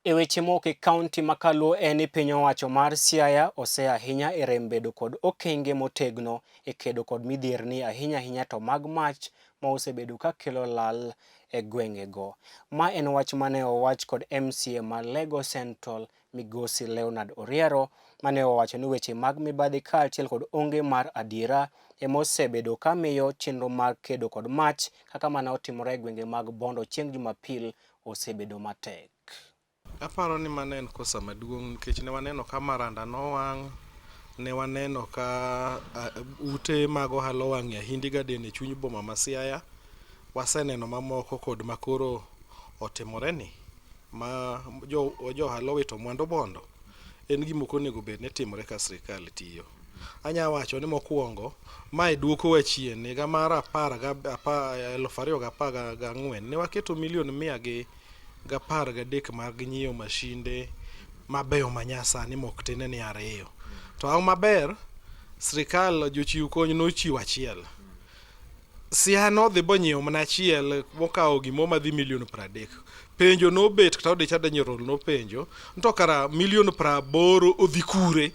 E weche moko e kaunti ma Kaluo en ni piny owacho mar Siaya ose ahinya e rem bedo kod okenge motegno e kedo kod midhierni ahinya ahinya to mag mach ma osebedo ka kelo lal e gwengego. Ma en wach mane owach kod MCA ma Lego Central Migosi Leonard Oriero mane owacho ni weche mag mibadhi kaachiel kod onge mar adiera ema osebedo ka miyo chenro mar kedo kod mach kaka mana otimore e gwenge mag Bondo chieng' Jumapil osebedo matek. Aparo ni mano en kosa maduong' nikech ne waneno ka Maranda nowang', ne waneno ka ute mag ohala owang' e Ahindi Garden e chuny boma ma Siaya. Waseneno mamoko kod makoro otimore ni ma jo ohala owito mwandu Bondo. En gima ok onego bed ni timore ka sirkal tiyo. Anya wacho ni mokwongo mae duokowa chien higa mar apar ga 2014 ne waketo milion mia gi gapar gadek mag nyiewo mashinde mabeyo manyasani mok tin ni ariyo. To ang' maber, sirkal jochiw kony nochiwo achiel. Siaya nodhi bonyiewo mana achiel mokawo gimoro madhi milion 30. Penjo nobet kata Odicha General nopenjo ni to kara milion 80 odhi kure?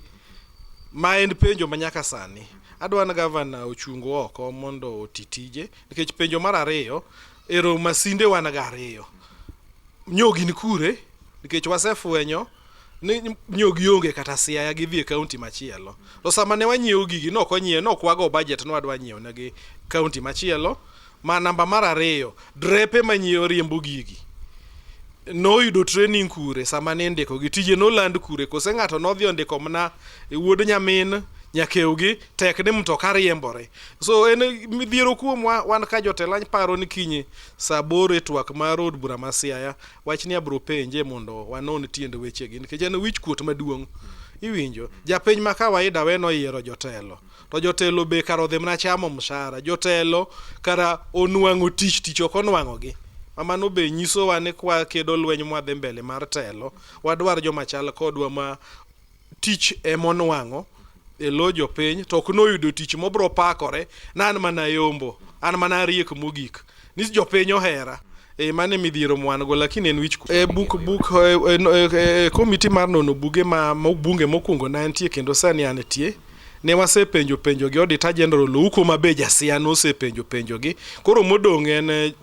Ma en penjo ma nyaka sani. Adwa ni gavana ochung oko mondo oti tije nikech penjo mar ariyo ero masinde wan ga ariyo. Nyo gin kure? Nikech wasefwenyo ni nyo gionge kata Siaya gidhi e kaunti machielo. To sama ne wanyiewo gigi nok onyiew nok wago budget ni wadwa nyiewo negi kaunti machielo. Ma namba mar ariyo, drepe manyiewo riembo gigi noyudo training kure sama ne indiko gi tije noland kure kose ng'ato nodhi ondiko mana wuod nyamin nyakewgi tek ni mtoka riembore so en midhiero kuomwa wan ka jotelo paro ni kiny saa aboro e twak mar od bura ma Siaya wach ni abro penje mondo wanon tiend wechegi nikech en wich kuot maduong' iwinjo japiny ma kawaida we noyiero jotelo to jotelo be kara odhi mana chamo mshahara jotelo kara onwang'o tich tich ok onwang'o gi ma mano be nyisowa ni kwa kedo lweny mwadhi mbele mar telo wadwar joma chal kodwa ma tich emonwang'o e lo jopiny to ok noyudo tich mobro pakore na an mana yombo an mana ariek mogik ni jopiny ohera e mano e midhiero mwan go lakini en wich e buk buk e, e, e, komiti mar nono buge ma bunge mokwongo ne antie kendo sani antie ne wasepenjo penjo gi Auditor General Ouko ma be jasia nosepenjo penjo gi koro modong' en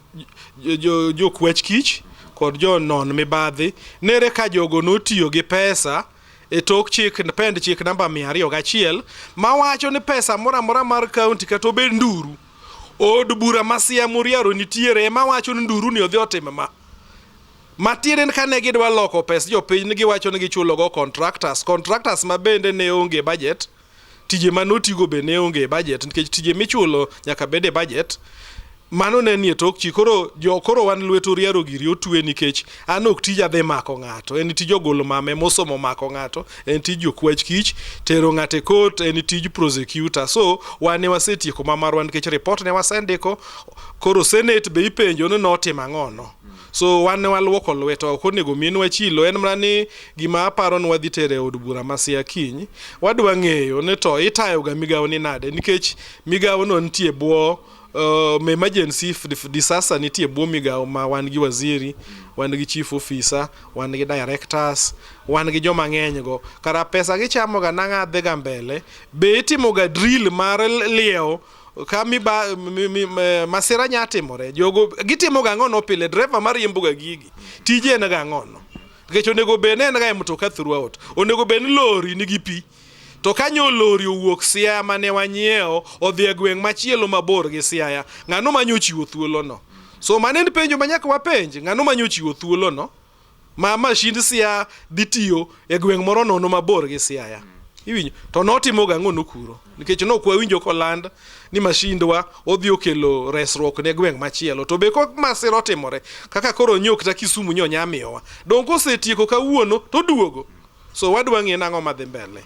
jokwach kich kod jonon mibadhi nere ka jogo notiyo gi pesa e tok chik pend chik namba 201 mawacho ni pesa moro amora mar kaunti kata obed nduru od bura ma Siaya Moriaro nitiere ema wacho ni nduru ni odhi otim ma matiende ni kane gidwa loko pes jopiny ni giwacho ni gichulo go contractors contractors ma bende ne onge budget tije manotigo be ne onge e budget nikech tije michulo nyaka bed e budget mano ne nie tok chik koro jo koro wan lwet Oriaro giri otwe nikech an ok tija dhi mako ng'ato en tij ogolo mama emosomo mako ng'ato en tij jokwach kich tero ng'ato e court en tij prosecutor so wan ne wasetieko ma marwa nikech report ne wasendiko koro senate be ipenjo ni notimo ang'ono so wan ne waluoko lwetwa ok onego minwa chilo en mana ni gima aparo ni wadhi tere e od bura ma Siaya kiny wadwa ng'eyo ni to itayo ga migawo ni nade nikech migawo no nitie bwo emergency disaster nitie bwo migawo ma wan gi waziri wan gi chief officer wan gi directors wan gi joma ng'eny go kara pesa gichamo ga nang'a dhi ga mbele be itimo ga drill mar liewo ka miba, mi, mi, mi, masira nya timore jogo gitimo ga ang'ono pile driver mariembo ga gigi tije en ga ang'ono nikech onego bed ni en ga e mtoka throughout onego bed ni lori nigi pi to kanyo lori owuok Siaya mane wanyiewo odhi e gweng' machielo mabor gi Siaya ng'ano manyo chiwo thuolono so mano en penjo ma nyaka wapenj ng'ano manyo chiwo thuolono ma mashind Siaya dhi tiyo e gweng' moro nono mabor gi Siaya iwinjo to notimo ga ang'ono kuro nikech nok wawinjo koland ni mashindwa odhi okelo resruok ne gweng' machielo to be ko masira otimore kaka koro nyo kata Kisumu nyo nya miyowa dong kosetieko kawuono to duogo so wadwa ng'e nang'o madhi mbele.